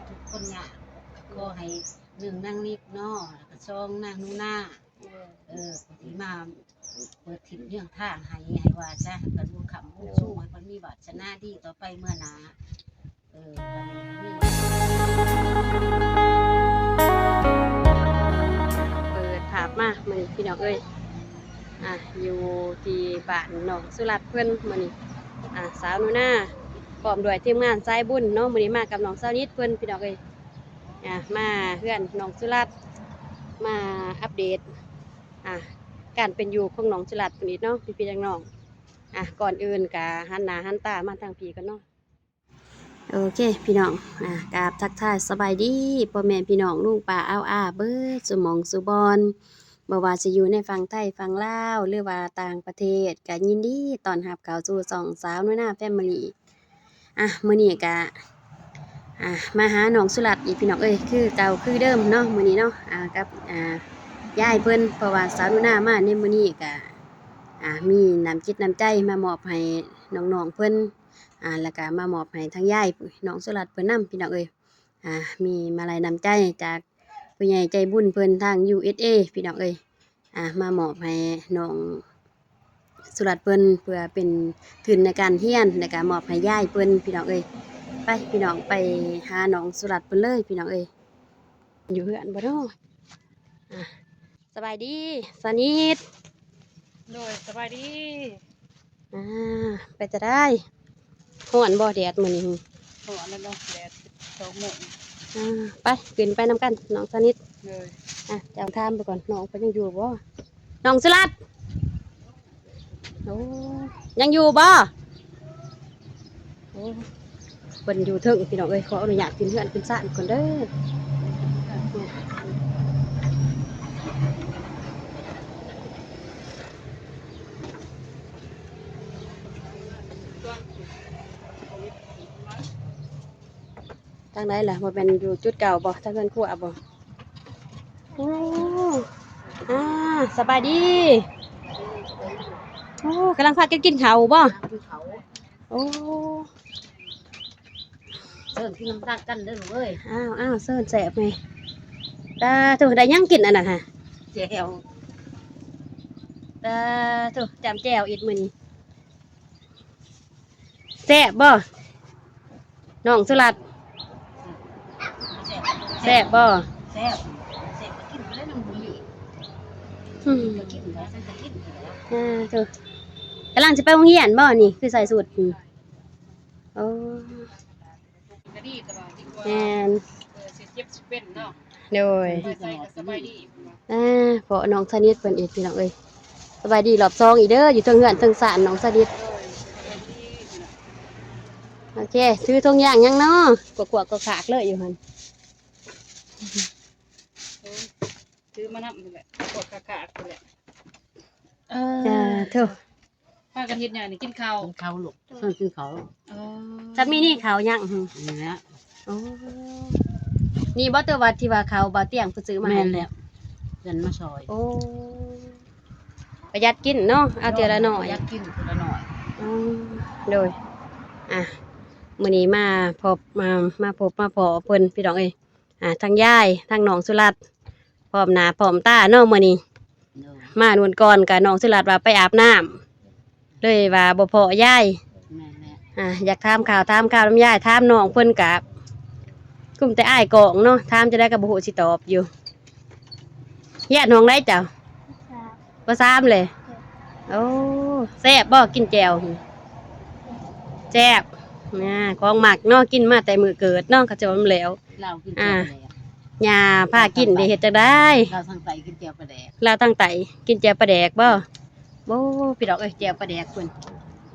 ທຸກຄົນຍາກ ຂໍໃຫ້ໜຶ່ງນາງນິບເນາະ ແລ້ວກໍສອງນາງໜູນາ ເອີ ເອີ ທີ່ມາເປີດທິດເລື່ອງທາງໃຫ້ ໃຫ້ວ່າຊະ ໃຫ້ເພິ່ນບຸນຄ້ຳບຸນສູງ ໃຫ້ເພິ່ນມີວາສະໜາດີຕໍ່ໄປເມື່ອໜ້າ ເອີ ເປີດພາບມາມື້ນີ້ພີ່ນ້ອງເອີຍ ອ່າ ຢູ່ທີ່ບ້ານນ້ອງສຸລັດເພິ່ນມື້ນີ້ ອ່າ ສາວໜູນາ ພ້ອມດ້ວຍທີມງານສາຍບຸນເນາະ ມື້ນີ້ມາກັບນ້ອງສາວນິດເພິ່ນ ພີ່ນ້ອງເອີຍ ອ່າ ມາເຮືອນນ້ອງສຸລັດ ມາອັບເດດ ອ່າ ການເປັນຢູ່ຂອງນ້ອງສຸລັດເພິ່ນອີກເນາະ ພີ່ໆນ້ອງໆ ອ່າ ກ່ອນອື່ນກະຫັນໜ້າຫັນຕາມາທາງພີ້ກ່ອນເນາະ. ໂອເຄພີ່ນ້ອງ ອ່າ ກາບທັກທາຍສະບາຍດີພໍ່ແມ່ພີ່ນ້ອງລຸງປ້າອາວອາເບິດສູ່ໝ່ອງສູ່ບ່ອນ ບໍ່ວ່າຊິຢູ່ໃນຝັ່ງໄທຝັ່ງລາວ ຫຼືວ່າຕ່າງປະເທດ ກະຍິນດີຕ້ອນຮັບເຂົ້າສູ່ຊ່ອງສາວໜູນາແຟມິລີ ອ່າ ມື້ນີ້ກະ ອ່າ ມາຫານ້ອງສຸລັດອີກພີ່ນ້ອງເອີຍ ຄືເກົ່າຄືເດີມເນາະ ມື້ນີ້ເນາະ ອ່າ ກັບ ອ່າ ຍາຍເພິ່ນ ເພາະວ່າສາວໜູນາມາໃນມື້ນີ້ກະ ອ່າ ມີນ້ຳຈິດນ້ຳໃຈມາມອບໃຫ້ນ້ອງໆເພິ່ນ ອ່າ ແລ້ວກະມາມອບໃຫ້ທາງຍາຍນ້ອງສຸລັດເພິ່ນນຳພີ່ນ້ອງເອີຍ ອ່າ ມີມາໄລນ້ຳໃຈຈາກຜູ້ໃຫຍ່ໃຈບຸນເພິ່ນທາງ ຢູເອສເອ ພີ່ນ້ອງເອີຍ ອ່າ ມາມອບໃຫ້ນ້ອງສຸລັດເພິ່ນ ເພື່ອເປັນທຶນໃນການຮຽນ ແລ້ວກະມອບໃຫ້ຍາຍເພິ່ນພີ່ນ້ອງເອີຍ ໄປພີ່ນ້ອງ ໄປຫານ້ອງສຸລັດເພິ່ນເລີຍພີ່ນ້ອງເອີຍ ຢູ່ເຮືອນບໍ່ເນາະ ອ່າ ສະບາຍດີສາວນິດ ໂດຍ ສະບາຍດີ ອ່າ ເປັນຈັ່ງໃດ ຮ້ອນບໍ່ແດດມື້ນີ້? ຮ້ອນແລ້ວເນາະ ແດດສອງໂມງ ອ່າ ໄປ ຂຶ້ນໄປນຳກັນນ້ອງສາວນິດ ໂດຍ ອ່າ ເຈົ້າຖາມໄປກ່ອນ ນ້ອງເພິ່ນຍັງຢູ່ບໍ່? ນ້ອງສຸລັດ ໂອ້ ຍັງຢູ່ບໍ່? ໂອ້ ເພິ່ນຢູ່ເທິງພີ່ນ້ອງເອີຍ ຂໍອະນຸຍາດຂຶ້ນເຮືອນຂຶ້ນຊານກ່ອນເດີ ທາງໃດລະ ບໍ່ແມ່ນຢູ່ຈຸດເກົ່າບໍ່ ທາງເຮືອນຄົວບໍ່? ໂອ້ ອ່າ ສະບາຍດີ ໂອ້ ກຳລັງພາກັນກິນເຂົ້າບໍ່? ກິນເຂົ້າ ໂອ້ ເຊີນກິນນຳກັນເດີລູກເອີຍ ອ້າວໆ ເຊີນແຊບແມ່ ຕາໂທ້ ໄດ້ຫຍັງກິນອັນນັ້ນຫະ? ແຈ່ວ ຕາໂທ້ ຈ້ຳແຈ່ວອີກມື້ນີ້ ແຊບບໍ່ ນ້ອງສຸລັດ? ແຊບ ແຊບບໍ່? ແຊບ ແຊບ ກໍກິນໄປແລ້ວ ຍັງບໍ່ມີ ອືມ ກໍກິນໄປ ສັນກໍກິນໄປແລ້ວ ເອີ ໂທ້ ກຳລັງຊິໄປໂຮງຮຽນບໍ່ນີ້? ຄືໃສ່ຊຸດນີ້ ໂອ້ ກໍດີ ແຕ່ວ່າດີກວ່າ ແມ່ນ ເອີ ຊິເຈັບຊິເປັນເນາະ ໂດຍ ໄປໃສກໍສະບາຍດີ ອ່າ ພໍ້ນ້ອງສະນິດເພິ່ນອີກ ພີ່ນ້ອງເອີຍ ສະບາຍດີລອບສອງອີກເດີ ຢູ່ເທິງເຮືອນເທິງຊານນ້ອງສະນິດ ໂອເຄ ຖືຖົງຢາງຫຍັງເນາະ ກວກໆກວກຂາກເລີຍຢູ່ຫັ້ນ ໂອ້ຍ ຖືມານຳນີ້ແຫຼະ ກວກຂາກໆນີ້ແຫຼະ ເອີ ເຈົ້າ ໂທ້ ພາກັນເຮັດຫຍັງນີ້? ກິນເຂົ້າ ກິນເຂົ້າລູກ ເອີ ກິນເຂົ້າ ເອີ ສາມີນີ້ເຂົ້າຍັງ? ນີ້ແຫຼະ ໂອ້ ນີ້ບໍ່ ແຕ່ວ່າທີ່ວ່າເຂົ້າບ່າວຕຽງເພິ່ນຊື້ມາໃຫ້? ແມ່ນແລ້ວ ເພິ່ນມາຊ່ອຍ ໂອ້ ປະຢັດກິນເນາະ ເອົາເທື່ອລະໜ້ອຍ ປະຢັດກິນເທື່ອລະໜ້ອຍ ອືມ ໂດຍ ອ່າ ມື້ນີ້ມາພົບ ມາ ມາພົບມາພໍ້ເພິ່ນ ພີ່ນ້ອງເອີຍ ອ່າ ທັງຍາຍ ທັງນ້ອງສຸລັດ ພ້ອມໜ້າພ້ອມຕາເນາະມື້ນີ້ ໂດຍ ມາມື້ກ່ອນກະນ້ອງສຸລັດວ່າໄປອາບນ້ຳ ເລີຍວ່າບໍ່ພໍ້ຍາຍ ແມ່ນແຫຼະ ອ່າ ຢາກຖາມຂ່າວຖາມຄາວນຳຍາຍ ຖາມນ້ອງເພິ່ນກະກຸ້ມແຕ່ອ້າຍກ້ອງເນາະ ຖາມຈັ່ງໃດກໍບໍ່ຮູ້ຊິຕອບຢູ່ ຮຽນຫ້ອງໃດເຈົ້າ? ປະສາມ ປະສາມເລີຍ ໂອ້ ແຊບບໍ່ກິນແຈ່ວ? ແຊບ ອ່າ ຂອງມັກເນາະ ກິນມາແຕ່ມື້ເກີດເນາະ ເຂົາເຈົ້າວ່າແລ້ວ ລາວກິນແຈ່ວປາແດກ ອ່າ ຍ່າພາກິນໄດ້ເຮັດຈັ່ງໃດ? ລາວທາງໃຕ້ກິນແຈ່ວປາແດກ ລາວທາງໃຕ້ກິນແຈ່ວປາແດກບໍ່? ໂອ້ ພີ່ນ້ອງເອີຍ ແຈ່ວປາແດກເພິ່ນ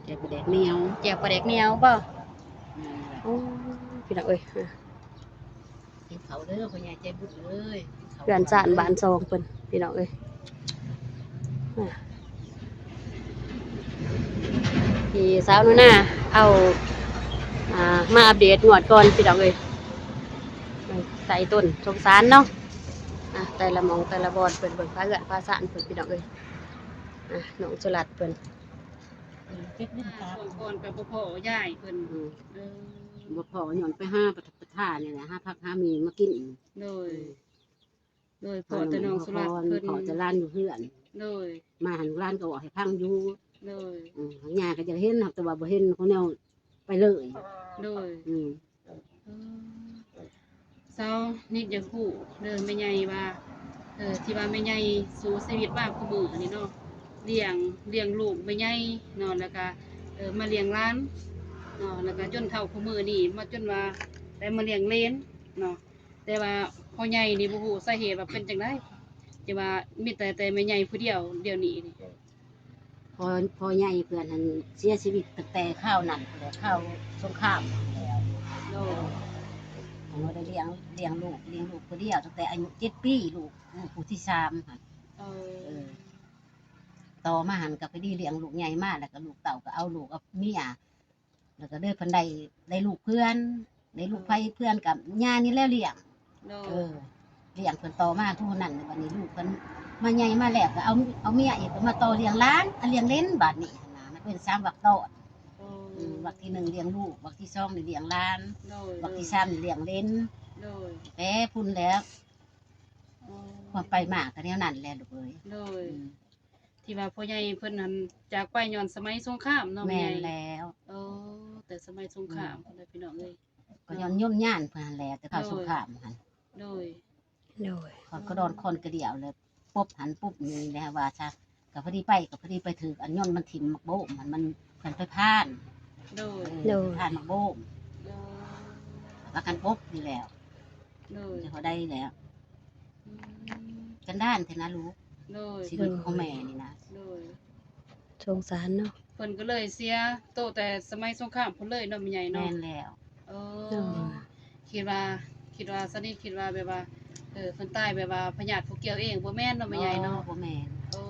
ແຈ່ວປາແດກໜຽວ ແຈ່ວປາແດກໜຽວບໍ່? ແມ່ນແຫຼະ ໂອ້ ພີ່ນ້ອງເອີຍ ອ່າ ກິນເຂົ້າເດີພໍ່ໃຫຍ່ໃຈບຸນເອີຍ ເຮືອນຊານບ້ານຊ່ອງເພິ່ນ ພີ່ນ້ອງເອີຍ ອ່າ ທີ່ສາວໜູນາເອົາ ອ່າ ມາອັບເດດງວດກ່ອນ ພີ່ນ້ອງເອີຍ ໃຕ້ຕົ້ນສົງສານເນາະ ອ່າ ແຕ່ລະໝ່ອງແຕ່ລະບ່ອນ ເພິ່ນເບິ່ງຝາເຮືອນຝາຊານເພິ່ນ ພີ່ນ້ອງເອີຍ ອ່າ ນ້ອງສຸລັດເພິ່ນ ເກັບເງິນຝາກ ຊ່ວງກ່ອນກໍບໍ່ພໍ້ຍາຍເພິ່ນ ອືມ ເອີ ບໍ່ພໍ້ ຍ້ອນໄປຫາປະ ທ່ານີ້ແຫຼະ ຫາຜັກຫາໝີ່ມາກິນ. ໂດຍ ອືມ ໂດຍ ພໍ້ແຕ່ນ້ອງສຸລັດເພິ່ນ ພໍ້ແຕ່ຫຼານຢູ່ເຮືອນ. ໂດຍ ມາຫັ້ນຫຼານກໍເວົ້າໃຫ້ຟັງຢູ່. ໂດຍ ອືມ ຍ່າກໍຢາກເຫັນ ແຕ່ວ່າບໍ່ເຫັນຄົນແນວໄປເລີຍ. ໂດຍ ອືມ ເອີ ຊາວນິດຢາກຮູ້ເດີແມ່ໃຫຍ່ວ່າ ເອີ ທີ່ວ່າແມ່ໃຫຍ່ສູ້ຊີວິດມາຄູ່ມື້ນີ້ເນາະ ລ້ຽງ ລ້ຽງລູກແມ່ໃຫຍ່ເນາະ ແລ້ວກະ ເອີ ມາລ້ຽງຫຼານເນາະ ແລ້ວກະຈົນເຖົ້າຄູ່ມື້ນີ້ ມາຈົນວ່າໄດ້ມາລ້ຽງເລນເນາະ ແຕ່ວ່າພໍ່ໃຫຍ່ນີ້ບໍ່ຮູ້ສາເຫດວ່າເປັນຈັ່ງໃດ ທີ່ວ່າມີແຕ່ ແຕ່ແມ່ໃຫຍ່ຜູ້ດຽວດຽວນີ້ນີ້. ພໍ່ ພໍ່ໃຫຍ່ເພິ່ນຫັ້ນເສຍຊີວິດຕັ້ງແຕ່ຄາວນັ້ນແຫຼະ ຄາວສົງຄາມແລ້ວ. ໂດຍ ເພິ່ນບໍ່ໄດ້ລ້ຽງ ລ້ຽງລູກ ລ້ຽງລູກຜູ້ດຽວຕັ້ງແຕ່ອາຍຸເຈັດປີ ລູກ ລູກຜູ້ທີສາມຫັ້ນ. ເອີ ເອີ ຕໍ່ມາຫັ້ນກໍພໍດີລ້ຽງລູກໃຫຍ່ມາ ແລ້ວກໍລູກເຕົ້າກໍເອົາລູກເອົາເມຍ ແລ້ວກໍເລີຍເພິ່ນໄດ້ ໄດ້ລູກເພື່ອນ ໄດ້ລູກໃຜເພື່ອນກັບຍ່ານີ້ແຫຼະລ້ຽງ. ໂດຍ ເອີ ລ້ຽງເພິ່ນຕໍ່ມາຜູ້ນັ້ນ ບັດນີ້ລູກເພິ່ນມາໃຫຍ່ມາແລ້ວກໍເອົາ ເອົາເມຍອີກ ກໍມາຕໍ່ລ້ຽງຫຼານ ອາ ລ້ຽງເລນ ບາດນີ້ຫັ້ນນະ ມັນເປັນສາມວັກຕອນ. ໂອ້ ອືມ ວັກທີໜຶ່ງລ້ຽງລູກ ວັກທີສອງນີ້ລ້ຽງຫຼານ. ໂດຍ ວັກທີສາມນີ້ລ້ຽງເລນ. ໂດຍ ແຕ່ພຸ້ນແລ້ວ ໂອ້ ຄວາມໄປມາກໍແນວນັ້ນແຫຼະລູກເອີຍ. ໂດຍ ອືມ ທີ່ວ່າພໍ່ໃຫຍ່ເພິ່ນຫັ້ນຈາກໄປຍ້ອນສະໄໝສົງຄາມເນາະ. ແມ່ນແມ່ໃຫຍ່ແລ້ວ. ໂອ້ ແຕ່ສະໄໝສົງຄາມ ອືມ ພຸ້ນແຫຼະພີ່ນ້ອງເອີຍ ກໍຍ້ອນຍົນຍານເພິ່ນຫັ້ນແຫຼະ ແຕ່ຄາວ ໂດຍ ສົງຄາມຫັ້ນ. ໂດຍ ໂດຍ ເຂົາກໍດອນຄອນກະດຽວແລ້ວ ປົບຫັ້ນປຸບນີ້ແຫຼະວ່າຊະ ກໍພໍດີໄປ ກໍພໍດີໄປຖືກອັນຍົນມັນຖິ້ມໝາກໂບມຫັ້ນ ມັນ ມັນໄປພານ. ໂດຍ ເອີ ໂດຍ ໄປພານໝາກໂບມ. ໂດຍ ປະກັນປົບນີ້ແຫຼະ. ໂດຍ ຈະເທົ່າໃດແລ້ວ. ອືມ ກັນດານແທ້ນະລູກ. ໂດຍ ຊີວິດຂອງແມ່ນີ້ນະ. ໂດຍ ສົງສານເນາະ ເພິ່ນກໍເລີຍເສຍໂຕແຕ່ສະໄໝສົງຄາມພຸ້ນເລີຍເນາະແມ່ໃຫຍ່ເນາະ. ແມ່ນແລ້ວ. ເອີ ໂດຍ ຄິດວ່າ ຄິດວ່າ ຊະນິດຄິດວ່າແບບວ່າ ເອີ ເພິ່ນຕາຍແບບວ່າພະຍາດຜູ້ກ່ຽວເອງ ບໍ່ແມ່ນເນາະແມ່ໃຫຍ່ເນາະ. ບໍ່ ບໍ່ແມ່ນ. ໂອ້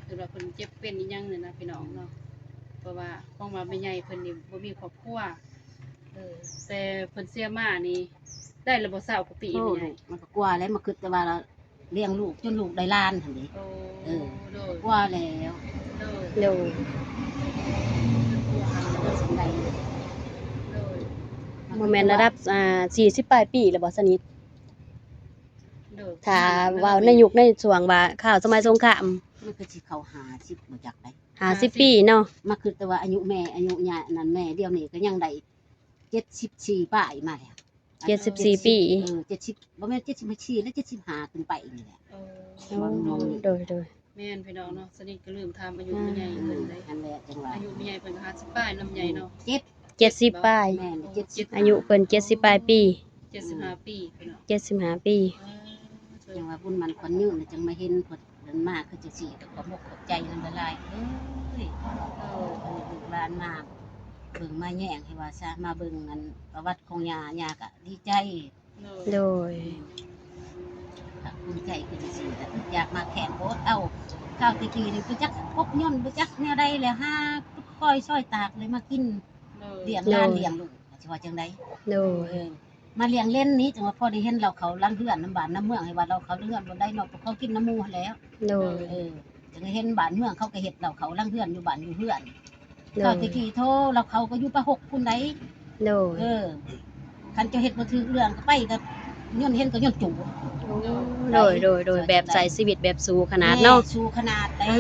ຄືວ່າເພິ່ນເຈັບເປັນອີ່ຫຍັງນີ້ນະພີ່ນ້ອງເນາະ ເພາະວ່າຄວາມວ່າແມ່ໃຫຍ່ເພິ່ນນີ້ບໍ່ມີຄອບຄົວ. ເອີ ແຕ່ເພິ່ນເສຍມານີ້ໄດ້ແລ້ວບໍ່ ຊາວກວ່າປີແມ່ໃຫຍ່? ໂອ້ ມັນກໍກວ່າແລ້ວ ມາຄິດແຕ່ວ່າລ້ຽງລູກຈົນລູກໄດ້ຫຼານຫັ້ນເດ້. ໂອ້ ເອີ ໂດຍ ກວ່າແລ້ວ. ໂດຍ ໂດຍ ບໍ່ແມ່ນລະດັບ ອ່າ ສີ່ສິບປາຍປີແລ້ວບໍ່ ຊະນິດ? ໂດຍ ຖ້າເວົ້າໃນຍຸກໃນຊ່ວງວ່າຄາວສະໄໝສົງຄາມ ມັນກໍຊິເຂົ້າຫ້າສິບບໍ່ຈັກໃດ. ຫ້າສິບປີເນາະ ມາຄິດແຕ່ວ່າອາຍຸແມ່ ອາຍຸຍານັ້ນແມ່ ດຽວນີ້ກໍຍັງໄດ້ເຈັດສິບສີ່ປາຍມາແລ້ວ. ເຈັດສິບສີ່ປີ. ເອີ ເຈັດສິບ ບໍ່ແມ່ນເຈັດສິບສີ່ ແລະ ເຈັດສິບຫ້າຂຶ້ນໄປນີ້ແຫຼະ. ໂອ້ ໂດຍ ໂດຍ ແມ່ນພີ່ນ້ອງເນາະ ຊະນິດກໍລືມຖາມອາຍຸແມ່ໃຫຍ່ເພິ່ນເດ້. ຫັ້ນແຫຼະ ຈັ່ງວ່າອາຍຸແມ່ໃຫຍ່ເພິ່ນກໍຫ້າສິບປາຍນຳໃຫຍ່ເນາະ. ເຈັດ ເຈັດສິບປາຍ. ແມ່ນ ເຈັດສິບ ອາຍຸເພິ່ນເຈັດສິບປາຍປີ. ເຈັດສິບຫ້າປີພີ່ນ້ອງ ເຈັດສິບຫ້າປີ. ຈັ່ງວ່າບຸນໝັ້ນຂວັນຍືນ ຈັ່ງມາເຫັນເພິ່ນມາຄືຈັ່ງຊີ້ ກໍຂອບອົກຂອບໃຈນຳຫຼາຍໆເອີຍ. ເອີ ເອີ ລູກຫຼານມາເບິ່ງມາແຍງ ໃຫ້ວ່າຊະ ມາເບິ່ງອັນປະຫວັດຂອງຍ່າ ຍ່າກໍດີໃຈ. ໂດຍ ໂດຍ ພາກພູມໃຈຄືຈັ່ງຊີ້ ກໍຢາກມາແຂ່ງໂພດເອົາ. ຄາວແຕ່ກີ້ນີ້ບໍ່ຈັກປົກຍົນ ບໍ່ຈັກແນວໃດ ແລ້ວຫາຄອຍຊອຍຕາກເລີຍມາກິນ. ໂດຍ ລ້ຽງຫຼານ ໂດຍ ລ້ຽງລູກ ຊິວ່າຈັ່ງໃດ? ໂດຍ ເອີ ມາລ້ຽງເລນນີ້ ຈັ່ງວ່າພໍໄດ້ເຫັນເລົ່າເຂົ້າຫຼັງເຮືອນນຳບ້ານນຳເມືອງ ໃຫ້ວ່າເລົ່າເຂົ້າເຮືອນບ່ອນໃດເນາະ ພວກເຂົາກິນນຳໝູ່ຫັ້ນແຫຼະ. ໂດຍ ເອີ ຈັ່ງໄດ້ເຫັນບ້ານເມືອງເຂົາກໍເຮັດເລົ່າເຂົ້າຫຼັງເຮືອນ ຢູ່ບ້ານຢູ່ເຮືອນ. ໂດຍ ຄາວແຕ່ກີ້ໂທ ເລົ່າເຂົ້າກໍຢູ່ປະຫົກພຸ້ນໃດ. ໂດຍ ເອີ ຄັນເຈົ້າເຮັດບໍ່ຖືກເລື່ອງກໍໄປກໍຍ້ອນເຫັນກໍຍ້ອນຈູດ. ໂອ້ ໂດຍ ໂດຍ ໂດຍ ແບບໃຊ້ຊີວິດແບບສູ້ຂະໜາດເນາະ. ແມ່ນ ສູ້ຂະໜາດເດ້. ອ່າ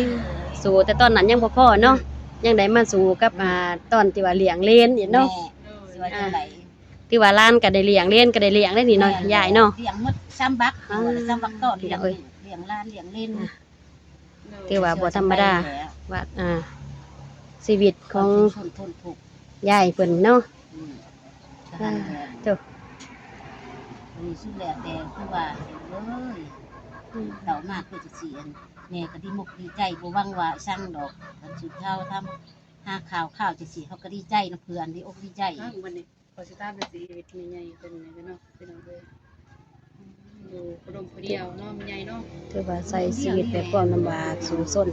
ສູ້ແຕ່ຕອນນັ້ນຍັງບໍ່ພໍເນາະ ອືມ ຍັງໄດ້ມາສູ້ກັບ ອືມ ອ່າ ຕອນທີ່ວ່າລ້ຽງເລນອີກເນາະ. ແມ່ນ ຊິວ່າຈັ່ງໃດ ອ່າ ຖືວ່າຫຼານກໍໄດ້ລ້ຽງ ເລນກໍໄດ້ລ້ຽງເດ້ນີ້ເນາະ ແມ່ນ ຍາຍເນາະ. ລ້ຽງໝົດສາມບັກ ອ່າ ສາມບັກຕອນ ລ້ຽງ ລ້ຽງຫຼານ ລ້ຽງເລນ. ອ່າ ຖືວ່າບໍ່ທຳມະດາ ວ່າ ອ່າ ຊີວິດຂອງ ຄວາມທຸກ ທນທຸກ ຍາຍເພິ່ນເນາະ. ອືມ ອ່າ ໂຕ ອັນນີ້ສຸດແລ້ວແຕ່ຄືວ່າເອີຍ ອືມ ເຕົ້າມາຄືຈັ່ງຊີ້ ອັນແມ່ກໍດີມົກດີໃຈ ບໍ່ຫວັງວ່າອີ່ສັງດອກ. ອັນສຸດທ້າຍທຳ ຫາຂ່າວ ຂ່າວຈັ່ງຊີ້ ເຮົາກໍດີໃຈນຳເພື່ອນ ດີອົກດີໃຈ. ເອີ ບັດນີ້ ຂໍຊິຖາມເລື່ອງຊີວິດແມ່ໃຫຍ່ເພິ່ນນີ້ເນາະ ພີ່ນ້ອງເອີຍ. ຢູ່ຜູ້ດົມຜູ້ດຽວເນາະ ແມ່ໃຫຍ່ເນາະ ຖືວ່າໃຊ້ຊີວິດແບບຄວາມລຳບາກສູ້ຊົນ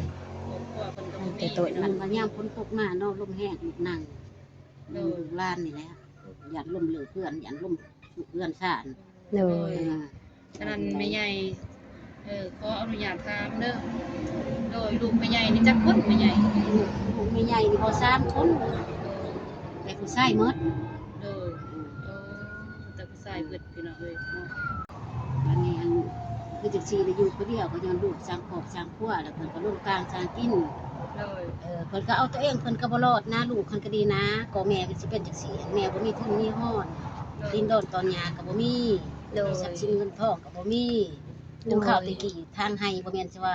ຄອບຄົວເພິ່ນກໍບໍ່ມີ ແຕ່ໂຕນັ້ນ. ບັດຍາມຝົນຕົກມາເນາະ ລົມແຮງ ລູກນັ່ງ ໂດຍ ລູກຫຼານນີ້ແຫຼະ ຢ້ານລົມເລີກເຮືອນ ຢ້ານລົມເຮືອນຊານ. ໂດຍ ອ່າ ສະນັ້ນແມ່ໃຫຍ່ ເອີ ຂໍອະນຸຍາດຖາມເດີ ໂດຍ ລູກແມ່ໃຫຍ່ນີ້ຈັກຄົນແມ່ໃຫຍ່? ລູກ ລູກແມ່ໃຫຍ່ນີ້ບໍ່ ສາມຄົນ ແຕ່ຜູ້ຊາຍໝົດ. ໂດຍ ອືມ ໂອ້ ແຕ່ ເບິດພີ່ນ້ອງເອີຍເນາະ. ບັດນີ້ອັນ ຄືຈັ່ງຊີ້ລະ ຢູ່ຜູ້ດຽວກໍຍ້ອນລູກສ້າງຄອບສ້າງຄົວ ແລ້ວເພິ່ນກໍລົງການສ້າງກິນ. ໂດຍ ເອີ ເພິ່ນກໍເອົາຕົວເອງ ເພິ່ນກໍບໍ່ລອດນະ ລູກເພິ່ນກໍດີນະ ກໍແມ່ກໍຊິເປັນຈັ່ງຊີ້ ແມ່ບໍ່ມີທຶນມີຮອນ ໂດຍ ດິນດອນຕອນຫຍ້າກໍບໍ່ມີ ໂດຍ ຊັບສິນເງິນທອງກໍບໍ່ມີ. ໂດຍ ກິນເຂົ້າແຕ່ກີ້ ທາງໄຮ່ບໍ່ແມ່ນຊິວ່າ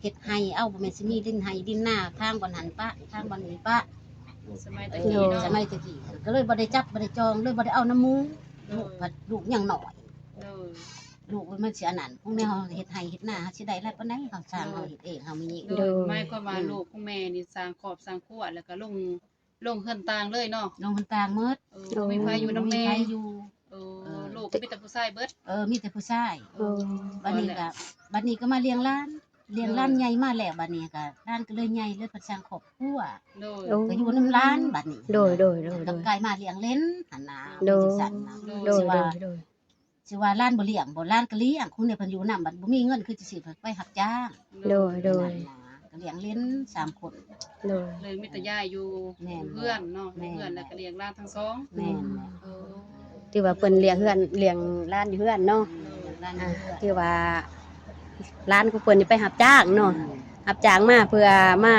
ເຮັດໄຮ່ເອົາ ບໍ່ແມ່ນຊິມີດິນໄຮ່ດິນນາ ທາງບ່ອນຫັ້ນປະ ທາງບ່ອນນີ້ປະ. ສະໄໝແຕ່ ເອີ ກີ້ເນາະ ສະໄໝແຕ່ກີ້ ກໍເລີຍບໍ່ໄດ້ຈັບ ບໍ່ໄດ້ຈອງ ເລີຍບໍ່ໄດ້ເອົານຳໝູ່. ໂດຍ ລູກພັດ ລູກຍັງນ້ອຍ. ໂດຍ ລູກມັນຊິອັນນັ້ນ ພວກແນວເຮົາເຮັດໄຮ່ເຮັດນາ ເຮົາຊິໄດ້ຫຼາຍປານໃດ ເຮົາສ້າງ ໂດຍ ເຮົາເຮັດເອງ ເຮົາມີເງິນ. ໂດຍ ໂດຍ ໝາຍຄວາມວ່າ ອືມ ລູກຂອງແມ່ນີ້ສ້າງຄອບສ້າງຄົວ ແລ້ວກໍລົງ ລົງເຮືອນຕ່າງເລີຍເນາະ ລົງເຮືອນຕ່າງໝົດ. ເອີ ໂດຍ ບໍ່ມີໃຜຢູ່ນຳແມ່ ບໍ່ມີໃຜຢູ່. ເອີ ເອີ ລູກກໍມີແຕ່ຜູ້ຊາຍເບິດ. ເອີ ມີແຕ່ຜູ້ຊາຍ. ເອີ ບັດນີ້ກໍ ບັດນີ້ກໍມາລ້ຽງຫຼານ ລ້ຽງຫຼານ ໂດຍ ໃຫຍ່ມາແລ້ວ ບັດນີ້ກໍຫຼານກໍເລີຍໃຫຍ່ ເລີຍເພິ່ນສ້າງຄອບຄົວ. ໂດຍ ໂອ້ ກໍຢູ່ນຳຫຼານບັດນີ້. ໂດຍ ໂດຍ ໂດຍ ກໍ ໂດຍ ກາຍມາລ້ຽງເຫຼັນຫັ້ນນະ. ໂດຍ ເປັນຈັ່ງຊັ້ນນະ. ໂດຍ ຊິວ່າ ໂດຍ ໂດຍ ຊິວ່າຫຼານບໍ່ລ້ຽງບໍ່ ຫຼານກໍລ້ຽງ ຄົນນີ້ເພິ່ນຢູ່ນຳ ບັດບໍ່ມີເງິນຄືຈັ່ງຊີ້ ເພິ່ນໄປຮັບຈ້າງ. ໂດຍ ໂດຍ ນັ້ນນະ ກໍລ້ຽງເຫຼັນສາມຄົນ. ໂດຍ ເລີຍມີແຕ່ຍາຍຢູ່ ແມ່ນ ເຮືອນເນາະ ແມ່ນ ເຮືອນ ແລ້ວກໍລ້ຽງຫຼານທັງສອງ. ແມ່ນແຫຼະ. ໂອ້ ຖືວ່າເພິ່ນລ້ຽງເຮືອນ ລ້ຽງຫຼານຢູ່ເຮືອນເນາະ. ໂດຍ ລ້ຽງຫຼານຢູ່ເຮືອນ. ອ່າ ຖືວ່າຫຼານຂອງເພິ່ນນີ້ໄປຮັບຈ້າງເນາະ. ອືມ ຮັບຈ້າງມາເພື່ອມາ ມາ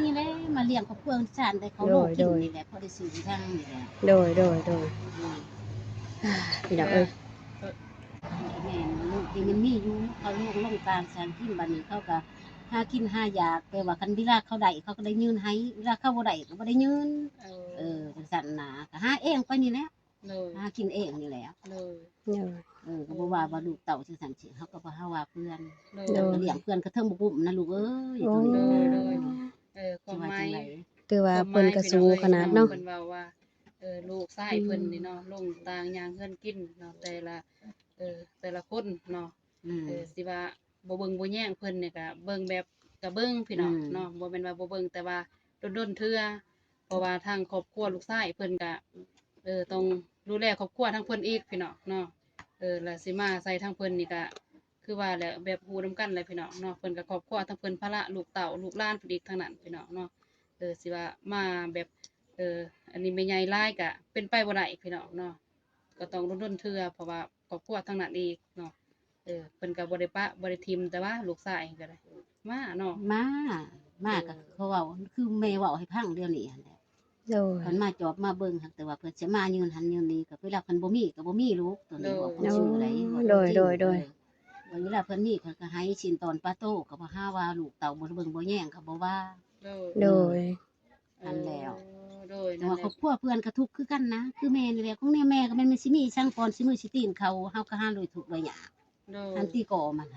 ນີ້ແຫຼະ ມາລ້ຽງຄອບຄົວຊານ ໄດ້ເຂົ້າໂລກກິນນີ້ແຫຼະ ໂດຍ ໂດຍ ພໍໄດ້ຊື້ທາງນີ້ແຫຼະ. ໂດຍ ໂດຍ ໂດຍ ອືມ ອ່າ ພີ່ນ້ອງເອີຍ ເອີ ແມ່ນ ລູກທີ່ມັນມີຢູ່ ເຂົາລົງ ລົງການສ້າງກິນ ບັດນີ້ເຂົາກໍຫາກິນຫາຢາກ ແຕ່ວ່າຄັນເວລາເຂົາໄດ້ ເຂົາກໍໄດ້ຍື່ນໃຫ້ ເວລາເຂົາບໍ່ໄດ້ກໍບໍ່ໄດ້ຍື່ນ. ເອີ ເອີ ຈັ່ງຊັ້ນນະ ກໍຫາເອງໄປນີ້ແຫຼະ. ໂດຍ ຫາກິນເອງນີ້ແຫຼະ. ໂດຍ ໂດຍ ເອີ ກໍບໍ່ວ່າ ວ່າລູກເຕົ້າຈັ່ງຊັ້ນຊີ້ ເຮົາກໍບໍ່ຫາວ່າເພື່ອນ. ໂດຍ ໂດຍ ກໍລ້ຽງເພື່ອນກໍເທິງບໍ່ກຸ້ມນະລູກເອີຍ. ໂອ້ ໂດຍ ໂດຍ ເອີ ຄວາມໝາຍ ຊິວ່າຈັ່ງໃດ ຖືວ່າເພິ່ນກໍສູ້ຂະໜາດເນາະ. ເພິ່ນເວົ້າວ່າ ເອີ ລູກຊາຍເພິ່ນນີ້ເນາະ ອືມ ລົງຕ່າງຍ່າງເຮືອນກິນເນາະ ແຕ່ລະ ເອີ ແຕ່ລະຄົນເນາະ. ອືມ ເອີ ຊິວ່າ ບໍ່ເບິ່ງບໍ່ແຍງເພິ່ນນີ້ກະເບິ່ງແບບ ກະເບິ່ງພີ່ນ້ອງ ອືມ ເນາະ ບໍ່ແມ່ນວ່າບໍ່ເບິ່ງ ແຕ່ວ່າດົນໆເທື່ອ ເພາະວ່າທາງຄອບຄົວລູກຊາຍເພິ່ນກະ ເອີ ຕ້ອງດູແລຄອບຄົວທາງເພິ່ນອີກພີ່ນ້ອງເນາະ. ເອີ ແລ້ວຊິມາໃສ່ທາງເພິ່ນນີ້ກະ ຄືວ່າແຫຼະ ແບບຮູ້ນຳກັນແຫຼະພີ່ນ້ອງເນາະ ເພິ່ນກະຄອບຄົວທາງເພິ່ນ ພາລະລູກເຕົ້າລູກຫຼານເພິ່ນອີກທາງນັ້ນພີ່ນ້ອງເນາະ. ເອີ ຊິວ່າມາແບບ ເອີ ອັນນີ້ແມ່ໃຫຍ່ຫຼາຍກະເປັນໄປບໍ່ໄດ້ພີ່ນ້ອງເນາະ ກໍຕ້ອງດົນໆເທື່ອ ເພາະວ່າຄອບຄົວທາງນັ້ນອີກເນາະ. ເອີ ເພິ່ນກໍບໍ່ໄດ້ປະບໍ່ໄດ້ຖິ້ມ ແຕ່ວ່າລູກຊາຍກໍໄດ້ມາເນາະ ມາ ມາ ເອີ ກໍເຂົາເວົ້າ ຄືແມ່ເວົ້າໃຫ້ຟັງດຽວນີ້ຫັ້ນແຫຼະ. ໂດຍ ເພິ່ນມາຈອບມາເບິ່ງຫັ້ນ ແຕ່ວ່າເພິ່ນຊິມາຍື່ນຫັ້ນຍື່ນນີ້ ກໍເວລາເພິ່ນບໍ່ມີກໍບໍ່ມີລູກ ຕົວນີ້ເວົ້າຄວາມຈິງໄດ໋. ໂດຍ ໂດຍ ໂດຍ ເອີ ເວລາເພິ່ນມີເພິ່ນກໍໃຫ້ຊີ້ນຕອນປາໂຕ ກໍບໍ່ຫາວ່າລູກເຕົ້າບໍ່ເບິ່ງບໍ່ແຍງ ກໍບໍ່ວ່າ. ໂດຍ ໂດຍ ຫັ້ນແຫຼະ. ເອີ ໂດຍ ແຕ່ວ່າ ນັ້ນແຫຼະ ຄອບຄົວເພື່ອນກໍທຸກຄືກັນນະ ຄືແມ່ນີ້ແຫຼະ ຂອງແນວແມ່ກໍແມ່ນ ແມ່ນຊິມີສັງກ່ອນຊິມືຊິຕີນເຂົາ ເຮົາກໍຫາໂດຍທຸກໂດຍຍາກ. ໂດຍ ອັນຕິກໍມັນ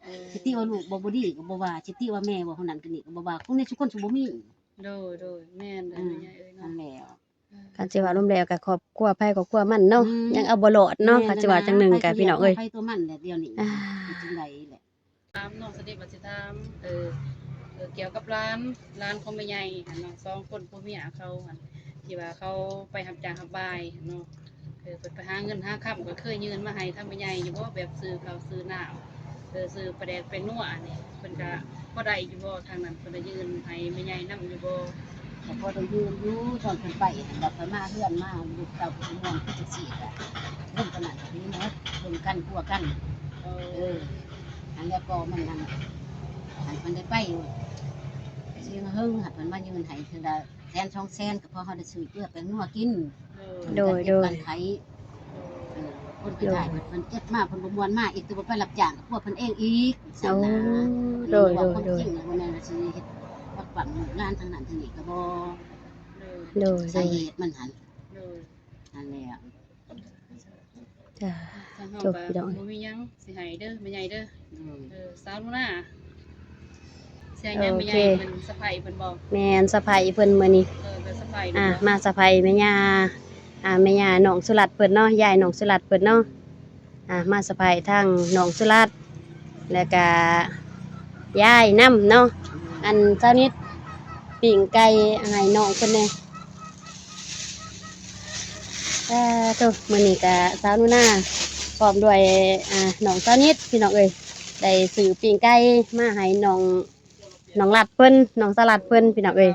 ເອີ ຊິຕິວ່າລູກບໍ່ ບໍ່ດີກໍບໍ່ວ່າ ຊິຕິວ່າແມ່ບໍ່ ຄົນນັ້ນຄົນນີ້ກໍບໍ່ວ່າ ຄົນນີ້ທຸກຄົນຊິບໍ່ມີ. ໂດຍ ໂດຍ ແມ່ນ ເອີ ແມ່ໃຫຍ່ເອີຍເນາະ ຫັ້ນແຫຼະ. ເອີ ຄັນຊິວ່າລວມແລ້ວກໍຄອບຄົວໃຜຄອບຄົວມັນເນາະ ອືມ ຍັງເອົາບໍ່ລອດເນາະ ແມ່ນ ຄັນຊິວ່າຈັ່ງໜຶ່ງກໍ ພີ່ນ້ອງເອີຍ ໃຜຕົວມັນແຫຼະ ດຽວນີ້ ອ່າ ເຮັດຈັ່ງໃດແຫຼະ. ຖາມນ້ອງສະເດັດວ່າຊິຖາມ ເອີ ເອີ ກ່ຽວກັບຫຼານ ຫຼານຂອງແມ່ໃຫຍ່ຫັ້ນເນາະ ສອງຄົນຜົວເມຍເຂົາຫັ້ນ ທີ່ວ່າເຂົາໄປຮັບຈ້າງຮັບບາຍເນາະ ເອີ ເພິ່ນໄປຫາເງິນຫາຄຳ ກໍເຄີຍຍື່ນມາໃຫ້ທາງແມ່ໃຫຍ່ຢູ່ບໍ່ ແບບຊື້ເຂົ້າຊື້ນ້ຳ ເອີ ຊື້ປາແດກແປ້ງນົວນີ້ ເພິ່ນກໍພໍໄດ້ຢູ່ບໍ່ ທາງນັ້ນເພິ່ນໄດ້ຍື່ນໃຫ້ແມ່ໃຫຍ່ນຳຢູ່ບໍ່? ກໍພໍໄດ້ຍື່ນຢູ່ ຕອນເພິ່ນໄປຫັ້ນ ບັດເພິ່ນມາເຮືອນມາ ລູກເຕົ້າເພິ່ນມ່ວນຄືຈັ່ງຊີ້ກະ ເງິນຕົວນັ້ນກໍມີໝົດ ເບິ່ງກັນ ພົວກັນ. ເອີ ເອີ ອັນແລ້ວກໍມັນນັ້ນ ໃຫ້ເພິ່ນໄດ້ໄປຢູ່ ຊິເຫິງ ໃຫ້ເພິ່ນມາຍື່ນໃຫ້ເທື່ອລະແສນສອງແສນ ກໍພໍເຮົາໄດ້ຊື້ເກືອແປ້ງນົວກິນ. ໂດຍ ໂດຍ ເອີ ຄົນໄປຖ່າຍ ໂດຍ ເພິ່ນເກັບມາ ເພິ່ນບໍ່ມ່ວນມາອີກ ຖືວ່າໄປຮັບຈ້າງກັບພວກເພິ່ນເອງອີກ ໂອ້ ຊັ້ນນະ. ໂດຍ ໂດຍ ໂດຍ ຄວາມຈິງ ບໍ່ແມ່ນວ່າຊິເຮັດປັກປັນລູກຫຼານທາງນັ້ນທາງນີ້ກໍບໍ່. ໂດຍ ໂດຍ ສາເຫດມັນຫັ້ນ ໂດຍ ຫັ້ນແຫຼະ. ຈ້າ ທາງເຮົາກໍບໍ່ມີຫຍັງຊິໃຫ້ເດີແມ່ໃຫຍ່ເດີ. ໂດຍ ເອີ ສາວໜູນາ ສຽງຫຍັງແມ່ໃຫຍ່ ໂອເຄ ເພິ່ນສະໄພເພິ່ນບໍ່? ແມ່ນ ສະໄພເພິ່ນມື້ນີ້ ເອີ ເປັນສະໄພ ອ່າ ມາສະໄພແມ່ຍ່າ ອ່າ ແມ່ຍ່ານ້ອງສຸລັດເພິ່ນເນາະ ຍາຍນ້ອງສຸລັດເພິ່ນເນາະ ອ່າ ມາສະໄພທາງນ້ອງສຸລັດ ແລ້ວກະຍາຍນຳເນາະ. ອັນ ຊາວນິດ ປີ້ງໄກ່ໃຫ້ນ້ອງເພິ່ນແດ່. ເອີ ໂຕ ມື້ນີ້ກະສາວໜູນາ ພ້ອມດ້ວຍ ອ່າ ນ້ອງຊາວນິດ ພີ່ນ້ອງເອີຍ ໄດ້ຊື້ປີ້ງໄກ່ມາໃຫ້ນ້ອງ ນ້ອງລັດເພິ່ນ ນ້ອງສະລັດເພິ່ນ ພີ່ນ້ອງເອີຍ.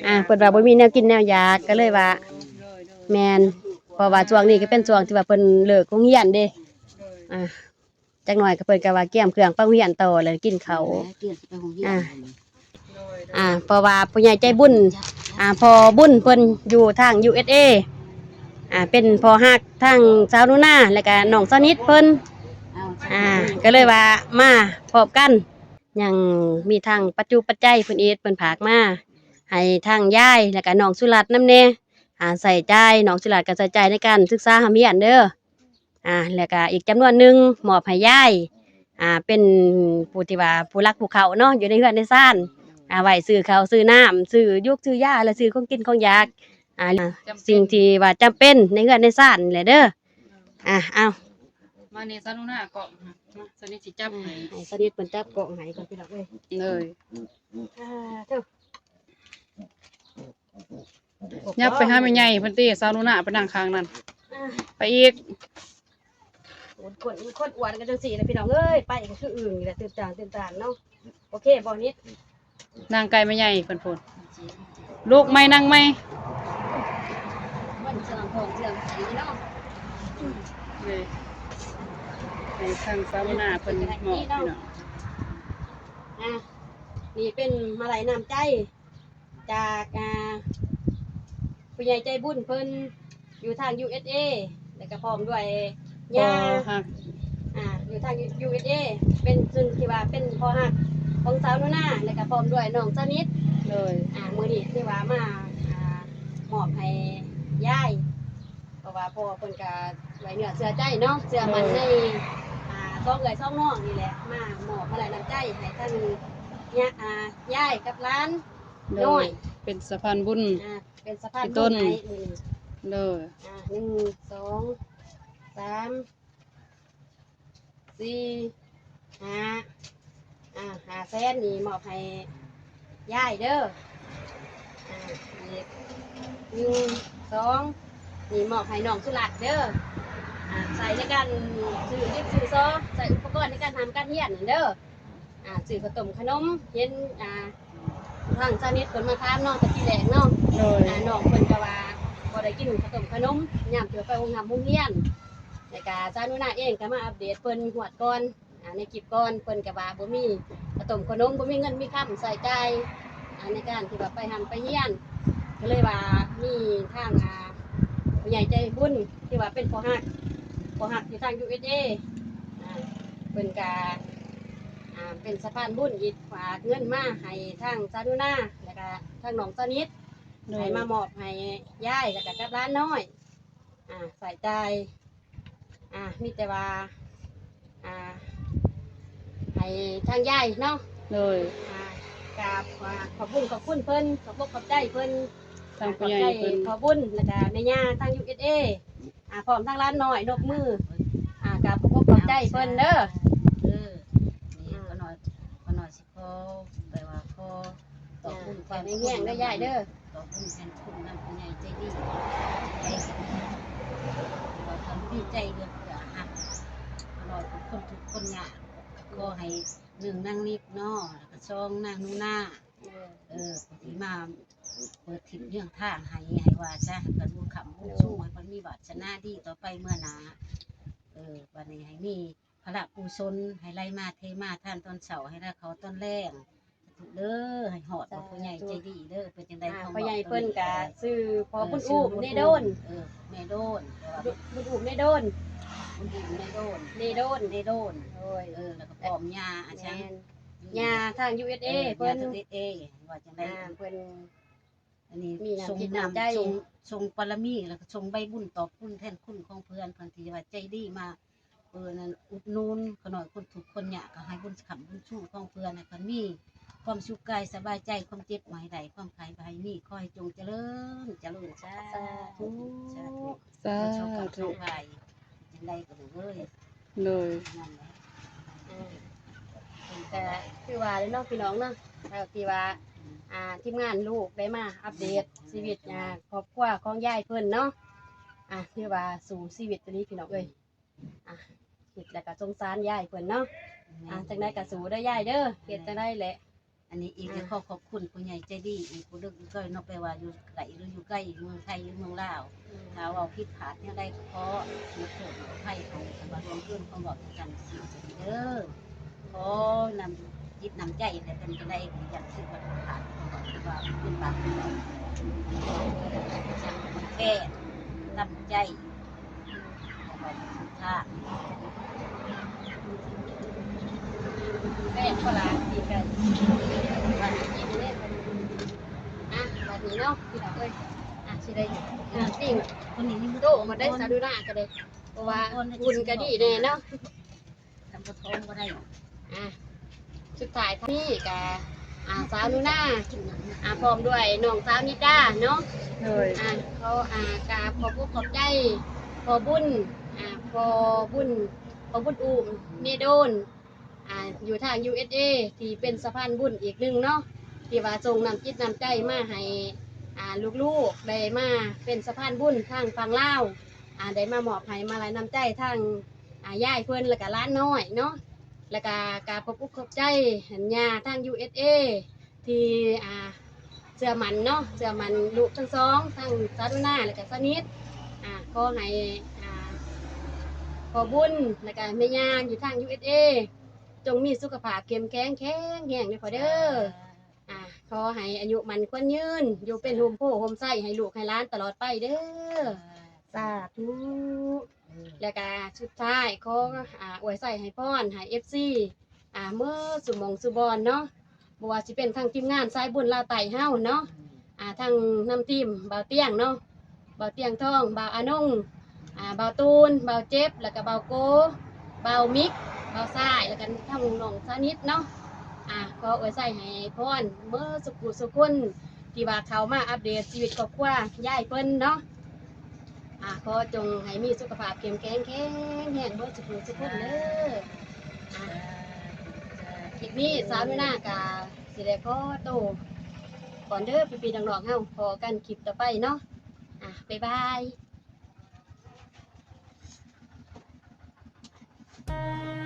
ອ່າ ເພິ່ນວ່າບໍ່ມີແນວກິນແນວຢາກ ກໍເລີຍວ່າ ໂດຍ ໂດຍ ແມ່ນ ເພາະວ່າຊ່ວງນີ້ກໍເປັນຊ່ວງທີ່ວ່າເພິ່ນເລີກໂຮງຮຽນເດ້. ອ່າ ຈັກໜ້ອຍກໍເພິ່ນກໍວ່າກຽມເຄື່ອງໄປໂຮງຮຽນຕໍ່ ແລ້ວກິນເຂົ້າ. ອ່າ ອ່າ ເພາະວ່າຜູ້ໃຫຍ່ໃຈບຸນ ອ່າ ພໍ່ບຸນເພິ່ນຢູ່ທາງ ຢູເອສເອ ອ່າ ເປັນພໍ່ຮັກທາງສາວໜູນາ ແລ້ວກະນ້ອງສະໜິດເພິ່ນ ອ່າ ກໍເລີຍວ່າມາພ້ອມກັນ. ຍັງມີທັງປັດຈຸປັດໄຈເພິ່ນອີກ ເພິ່ນຝາກມາໃຫ້ທາງຍາຍ ແລ້ວກະນ້ອງສຸລັດນຳແດ່ ອ່າ ໃຊ້ຈ່າຍ. ນ້ອງສຸລັດກໍໃຊ້ຈ່າຍໃນການສຶກສາຮ່ຳຮຽນເດີ. ອ່າ ແລ້ວກະອີກຈຳນວນໜຶ່ງມອບໃຫ້ຍາຍ ອ່າ ເປັນຜູ້ທີ່ວ່າຜູ້ຫຼັກຜູ້ເຄົ້າເນາະ ຢູ່ໃນເຮືອນໃນຊານ ອ່າ ໄວ້ຊື້ເຂົ້າຊື້ນ້ຳ ຊື້ຢູກຊື້ຢາ ແລະ ຊື້ຂອງກິນຂອງຢາກ ອ່າ ສິ່ງທີ່ວ່າຈຳເປັນໃນເຮືອນໃນຊານນີ້ແຫຼະເດີ. ອ່າ ເອົາ ມານີ້ ສາວໜູນາ ກ້ອງ ມາ ສະໜິດຊິຈັບໃຫ້ ໃຫ້ສະໜິດເພິ່ນຈັບກ້ອງໃຫ້ກ່ອນ ພີ່ນ້ອງເອີຍ. ເລີຍ ອ່າ ເດີ ຍັບໄປຫາແມ່ໃຫຍ່ເພິ່ນຕິ ສາວໜູນາໄປນັ່ງຂ້າງນັ້ນ ອ່າ ໄປອີກ. ຄົນ ຄົນອ້ວນກໍຈັ່ງຊີ້ແຫຼະ ພີ່ນ້ອງເອີຍ ໄປກໍຄືອຶ່ງນີ້ແຫຼະ ຕື່ນຕານ ຕື່ນຕານເນາະ. ໂອເຄບໍ່ນິດ ນັ່ງໃກ້ແມ່ໃຫຍ່ເພິ່ນພຸ້ນ. ລຸກໃໝ່ ນັ່ງໃໝ່ ມັນເຊື່ອງຂອງເຊື່ອງໄປເນາະ. ນີ້ ໃຫ້ທາງສາວໜູນາເພິ່ນມອບ ພີ່ນ້ອງ. ອ່າ ນີ້ເປັນມາໄຫຼນ້ຳໃຈ ຈາກ ອ່າ ຜູ້ໃຫຍ່ໃຈບຸນເພິ່ນຢູ່ທາງ ຢູເອສເອ ແລ້ວກໍພ້ອມດ້ວຍຍ່າ ພໍ່ຮັກ ອ່າ ຢູ່ທາງ ຢູເອສເອ ເປັນ ຊຶ່ງທີ່ວ່າເປັນພໍ່ຮັກຂອງສາວໜູນາ ແລ້ວກໍພ້ອມດ້ວຍນ້ອງສະໜິດ. ໂດຍ ອ່າ ມື້ນີ້ຖືວ່າມາ ອ່າ ມອບໃຫ້ຍາຍ ເພາະວ່າພໍ່ເພິ່ນກໍໄວ້ເນື້ອເຊື່ອໃຈເນາະ ເຊື່ອໝັ້ນໃນ ອ່າ ສອງເອື້ອຍສອງນ້ອງນີ້ແຫຼະ ມາມອບມາໄຫຼນ້ຳໃຈໃຫ້ທັງຍາ ອ່າ ຍາຍກັບຫຼານ ໂດຍ ນ້ອຍ ເປັນສະພານບຸນ ອ່າ ເປັນສະພານບຸນໃຫ້ມື້ນີ້. ໂດຍ ອ່າ ໜຶ່ງ ສອງ ສາມ ສີ່ ຫ້າ ອ່າ ຫ້າແສນນີ້ມອບໃຫ້ຍາຍເດີ. ອ່າ ອີກ ໜຶ່ງ ສອງ ນີ້ມອບໃຫ້ນ້ອງສຸລັດເດີ. ອ່າ ໃຊ້ໃນການຊື້ດິບຊື້ຊໍ ໃຊ້ອຸປະກອນໃນການຮ່ຳການຮຽນນັ້ນເດີ. ອ່າ ຊື້ເຂົ້າຕົ້ມຂະໜົມ ເຫັນ ອ່າ ທາງຊາວເນັດເພິ່ນມາຖາມເນາະ ແຕ່ທີແລກເນາະ. ໂດຍ ອ່າ ນ້ອງເພິ່ນກໍວ່າບໍ່ໄດ້ກິນເຂົ້າຕົ້ມຂະໜົມ ຍາມທີ່ວ່າໄປໂຮງຮ່ຳໂຮງຮຽນ. ແລ້ວກະສາວໜູນາເອງກໍມາອັບເດດເພິ່ນງວດກ່ອນ ອ່າ ໃນຄລິບກ່ອນ ເພິ່ນກໍວ່າບໍ່ມີເຂົ້າຕົ້ມຂະໜົມ ບໍ່ມີເງິນມີຄຳໃຊ້ຈ່າຍ ອ່າ ໃນການທີ່ວ່າໄປຮ່ຳໄປຮຽນ. ກໍເລີຍວ່າມີທາງ ອ່າ ຜູ້ໃຫຍ່ໃຈບຸນທີ່ວ່າເປັນພໍ່ຮັກ ພໍ່ຮັກຢູ່ທາງ ຢູເອສເອ ອ່າ ເພິ່ນກະ ອ່າ ເປັນສະພານບຸນອີກ ຝາກເງິນມາໃຫ້ທາງສາວໜູນາ ແລ້ວກະທາງນ້ອງສະໜິດ ໂດຍ ໃຫ້ມາມອບໃຫ້ຍາຍ ແລ້ວກະກັບຫຼານນ້ອຍ ອ່າ ໃຊ້ຈ່າຍ. ອ່າ ມີແຕ່ວ່າ ອ່າ ໃຫ້ທາງຍາຍເນາະ ໂດຍ ອ່າ ກາບ ອ່າ ຂອບບຸນຂອບຄຸນເພິ່ນ ຂອບອົກຂອບໃຈເພິ່ນ ທາງຜູ້ໃຫຍ່ເພິ່ນ ຂອບໃຈພໍ່ບຸນ ແລ້ວກະແມ່ຍ່າທາງ ຢູເອສເອ ອ່າ ພ້ອມທັງຫຼານນ້ອຍ ນົບມື ອ່າ ກາບຂອບອົກຂອບໃຈເພິ່ນເດີ. ເອີ ນີ້ ອ່າ ຂະນ້ອຍ ຂະນ້ອຍຊິຂໍ ແປວ່າຂໍຕອບບຸນຄວາມຄຸນນຳ ຕອບບຸນແທນຄຸນນຳຜູ້ໃຫຍ່ໃຈດີ ໃຈດີ ວ່າຄວາມດີໃຈເຫຼືອເຟື້ອຮັກ ຂະນ້ອຍເປັນຄົນທຸກຄົນຍາກ ຂໍໃຫ້ ໜຶ່ງ ນາງນິດເນາະ ແລ້ວກະ ສອງ ນາງໜູນາ ເອີ ເອີ ຜູ້ທີ່ມາເປີດທິດເລື່ອງທາງໃຫ້ ໃຫ້ວ່າຊະ ໃຫ້ເພິ່ນບຸນຄ້ຳບຸນສູງ ໃຫ້ເພິ່ນມີວາດສະໜາດີຕໍ່ໄປເມື່ອໜ້າ ເອີ ບັດນີ້ໃຫ້ມີພະລະກຸສົນ ໃຫ້ໄຫຼມາເທມາ ທານຕອນເຊົ້າ ໃຫ້ໄຫຼເຂົ້າຕອນແລງ ສາທຸເດີ ໃຫ້ຮອດ ສາທຸ ພໍ່ໃຫຍ່ໃຈດີເດີ. ເປັນຈັ່ງໃດ ອ່າ ພໍ່ໃຫຍ່ເພິ່ນກະຊື່ພໍ່ບຸນອູມ ເນໂດນ ເອີ ແມ່ໂດນ ບຸນອູມ ເນໂດນ ບຸນອູມ ເນໂດນ ເນໂດນ ເນໂດນ ໂດຍ ເອີ ແລ້ວກໍພ້ອມຍ່າ ອ່າ ແມ່ນ ຍ່າທາງ ຢູເອສເອ ເອີ ເພິ່ນ ຍ່າທາງ ຢູເອສເອ ວ່າຈັ່ງໃດ ອ່າ ເພິ່ນ ອັນນີ້ ມີນ້ຳຈິດນ້ຳໃຈ ສົ່ງ ສົ່ງ ສົ່ງບາລະມີ ແລ້ວກໍສົ່ງໃບບຸນຕອບຄຸນແທນຄຸນຂອງເພື່ອນ ເພິ່ນທີ່ວ່າໃຈດີມາ ເອີ ນັ້ນ ອຸດໜູນຂະນ້ອຍຄົນທຸກຄົນຍາກ ກໍໃຫ້ບຸນຄ້ຳບຸນສູງຂອງເພື່ອນ ໃຫ້ເພິ່ນມີຄວາມສຸກກາຍສະບາຍໃຈ ຄວາມເຈັບບໍ່ໃຫ້ໄດ້ ຄວາມໄຂ້ບໍ່ໃຫ້ມີ ຂໍໃຫ້ຈົ່ງຈະເລີນ ຈະເລີນ ສາທຸ ສາທຸ ສາທຸ ໃຫ້ໂຊກດີ ຈັງໃດກໍລູກເອີຍ ໂດຍ ນັ້ນແຫຼະ ອ່າ ກໍຄືວ່າແຫຼະເນາະ ພີ່ນ້ອງເນາະ ເທົ່າທີ່ວ່າ ອ່າ ທີມງານລູກໄດ້ມາອັບເດດຊີວິດ ອ່າ ຄອບຄົວຂອງຍາຍເພິ່ນເນາະ ອ່າ ຖືວ່າສູ້ຊີວິດອີ່ຫຼີ ພີ່ນ້ອງເອີຍ ອ່າ ຄິດແລ້ວກໍສົງສານຍາຍເພິ່ນເນາະ ອ່າ ຈັ່ງໃດກໍສູ້ເດີຍາຍເດີ ເຮັດຈັ່ງໃດແຫຼະ ອັນນີ້ອີກ ອ່າ ກໍຂໍຂອບຄຸນຜູ້ໃຫຍ່ໃຈດີອີກຜູ້ເລິກຢູ່ໄກເນາະ ແປວ່າຢູ່ໃກ້ຫຼືຢູ່ໄກ ເມືອງໄທຫຼືເມືອງລາວ ຖ້າເວົ້າຜິດພາດແນວໃດກໍຂໍໂທດຂໍອະໄພໃຫ້ ຄັນວ່າລ່ວງເກີນຄວາມເວົ້າຈັ່ງຊັ້ນ ຂໍນຳຈິດນຳໃຈ ແລະເພິ່ນຈັ່ງໃດກໍຢ່າຄິດວ່າຜິດພາດ ເພາະວ່າເປັນບາບເປັນບຸນ ແຄ່ນຳໃຈ ແມ່ນບໍ່ລະ ດີໃຈ ບາດນີ້ກິນເດ້ ອ່ະ ບາດນີ້ເນາະ ພີ່ນ້ອງເອີຍ ອ່ະ ຊິໄດ້ ອ່ະ ປີ້ງ ໂຕມາໄດ້ ສາວດູນາກໍໄດ້ ເພາະວ່າບຸນກໍດີແດ່ເນາະ ທຳກະທອງບໍ່ໄດ້ ອ່ະ ສຸດທ້າຍນີ້ກະ ອ່າ ສາວໜູນາ ອ່າ ພ້ອມດ້ວຍນ້ອງສາວນິດດາເນາະ ໂດຍ ອ່າ ຂໍ ອ່າ ກາບຂອບອົກຂອບໃຈພໍ່ບຸນ ອ່າ ພໍ່ບຸນ ພໍ່ບຸນອູ້ມ ເມໂດນ ອ່າ ຢູ່ທາງ ຢູເອສເອ ທີ່ເປັນສະພານບຸນອີກໜຶ່ງເນາະ ທີ່ວ່າສົ່ງນ້ຳຈິດນ້ຳໃຈມາໃຫ້ ອ່າ ລູກໆ ໄດ້ມາເປັນສະພານບຸນທາງຝັ່ງລາວ ອ່າ ໄດ້ມາມອບໃຫ້ມາໄຫຼນ້ຳໃຈທາງ ອ່າ ຍາຍເພິ່ນ ແລ້ວກະຫຼານນ້ອຍເນາະ ແລ້ວກະກາບຂອບອົກຂອບໃຈ ອັນ ຍ່າທາງ ຢູເອສເອ ທີ່ ອ່າ ເຊື່ອໝັ້ນເນາະ ເຊື່ອໝັ້ນລູກທັງສອງ ທັງສາວດູນາ ແລ້ວກະສາວນິດ ອ່າ ຂໍໃຫ້ ອ່າ ພໍ່ບຸນ ແລ້ວກະແມ່ຍ່າຢູ່ທາງ ຢູເອສເອ ຈົ່ງມີສຸຂະພາບເຂັ້ມແຂງ ແຂງແຮງເດີພໍ່ເດີ ອ່າ ຂໍໃຫ້ອາຍຸໝັ້ນຂວັນຍືນ ຢູ່ເປັນຮົ່ມໂພຮົ່ມໄຊໃຫ້ລູກໃຫ້ຫຼານຕະຫຼອດໄປເດີ ສາທຸ ແລ້ວກະສຸດທ້າຍຂໍ ອ່າ ອວຍໄຊໃຫ້ພອນໃຫ້ເອັຟຊີ ອ່າ ເໝິດສູ່ໝ່ອງສູ່ບ່ອນເນາະ ບໍ່ວ່າຊິເປັນທັງທີມງານສາຍບຸນລາວໃຕ້ເຮົາເນາະ ອ່າ ທັງນຳທີມບ່າວຕຽງເນາະ ບ່າວຕຽງທອງ ບ່າວອານົງ ອ່າ ບ່າວຕູນ ບ່າວເຈັບ ແລ້ວກະບ່າວໂກ ບ່າວມິກ ບ່າວຊາຍ ແລ້ວກະທັງນ້ອງສານິດເນາະ ອ່າ ຂໍອວຍໄຊໃຫ້ພອນເໝິດສູ່ຜູ້ສູ່ຄົນ ທີ່ວ່າເຂົ້າມາອັບເດດຊີວິດຄອບຄົວຍາຍເພິ່ນເນາະ ອ່າ ຂໍຈົ່ງໃຫ້ມີສຸຂະພາບເຂັ້ມແຂງ ແຂງແຮງເໝິດສູ່ຜູ້ສູ່ຄົນເດີ ອ່າ ຄລິບນີ້ສາວໜູນາກະຊິໄດ້ຂໍໂຕກ່ອນເດີ ພີ່ໆ ນ້ອງໆ ເຮົາພໍ້ກັນຄລິບຕໍ່ໄປເນາະ ອ່າ ບາຍບາຍ.